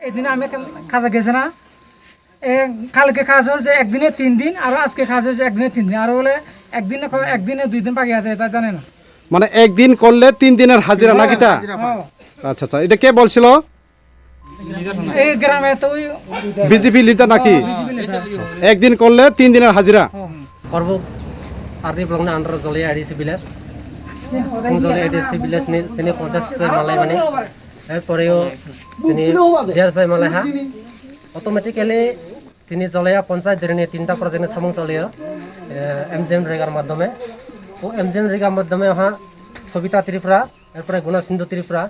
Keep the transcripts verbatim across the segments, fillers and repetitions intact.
এদিন আমি কা-, কাজে গেছে না। এ, কালকে কাজ হয়েছে একদিনে তিন দিন, আর আজকে কাজ হয়েছে একদিনে তিন দিন, আর বলে একদিনে ক-, একদিনে দুই দিন বাকি আছে, এটা জানে না। মানে একদিন করলে তিন দিনের হাজিরা, হ্যাঁ, নাকি তা? হাজিরা পায়। হ্যাঁ। আচ্ছা, আচ্ছা, এটা কে বলছিল? এই গ্রামে তো ওই বিজেপি লিডার নাকি? BJP leader. একদিন করলে তিন দিনের হাজিরা। হ্যাঁ। Korbuk R D block ni under Joliya A D C village. Chwng Joliya A D C village ni chini ponchas se malai mani. Erporeo chini G R S bai malai ha. Automatically chini Joliya ponchayat diri ni tinta project ni samung cholio. Eh, M G N Regar madhyome. O M G N Regar madhyome ha Sobita Tripura, erpore Guna Sindhu Tripura,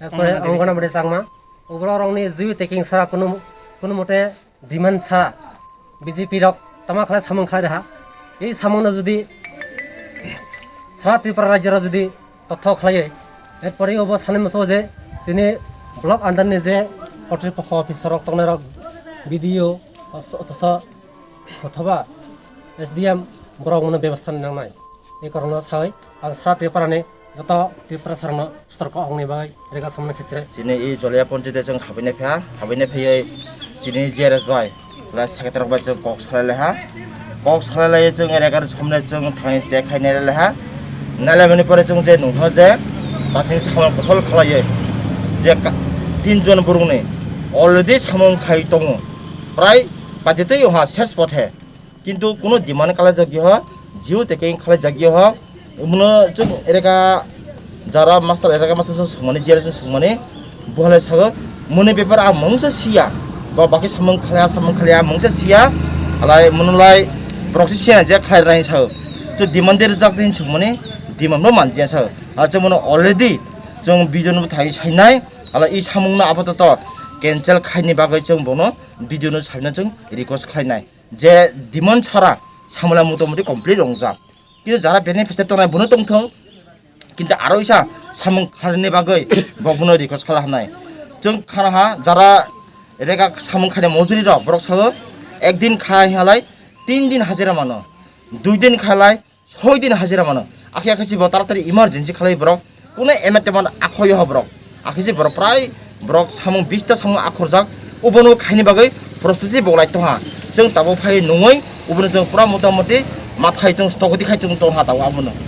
erpore Anganwadi Anganwadi Chakma. Oborok rokni jui taking sara kunu, kunu mote demand sa B J P rok tama khlai samung khlai reha. Ei samung no jodi sara Tripura rajyo rok jodi totho khlai, erpore obo sanai muso je chini block under ni je kotri pokho officer rok tongnai rok, B D O, os-, otoso othoba S D M borok mono bebostha nangnai. Ei korokno sawi ang sara Tripura ni joto Tripura sarokno sotorko ongni bagwi rega samani khetre. Chini i Joliya ponchayat chwng habaina pha, habaina phaiwi chini G R S bai, lai secretary bai chwng kok salai lai ha. Kok salai lai chwng rega somne chwng thangwi se khai nai lai ha. Nai lai mani pore chwng je nungho je taching samung kosol khlaiwi je ka-, tin jon borokni already samung khai tongo. Prai patitwi oha ses pothe. Kintu kuno demand kalaijak yaho, jio taking khlaijak yaho. Umno chwng ereka jara master, ereka master chwng swngmani, G R S chwng swngmani, bo halai sago, muni bepar ang mungsa siya. Ba baki samung khlaiya, samung khlaiya, mungsa siya. Alai munulai borok si siya je khlai rai sago. Chwng demand de rwjak din swngmani, demand no manjiya sago. Alai chwng mono already chwng video no thai sainai. Alai i samung no apatot cancel khaini bagwi chwng bono video no saina chwng request khlainai. Je demand sara samla motamoti complete wngjak. Kintu jara beneficiary tongnai bono tongthung, kintu aro isa samung kharni bagwi bo bono request khala hanai. Chwng khana ha jara rega samung khani mojuri rok borok sago ekdin khai halai tin din hajira mano, dui din khalai soi din hajira mano. Akhe akhe si bo taratari emergency khalai borok. Kuno emet teman akhoyo ho borok. Akhe si borok prai borok samung bista samung akhorjak. Ubono khaini bagwi prostuti bolai tongha. Chwng tabo phai nungwi ubono chwng pura motamoti mathai chwng stogodi khai chwng tongha tabo abono.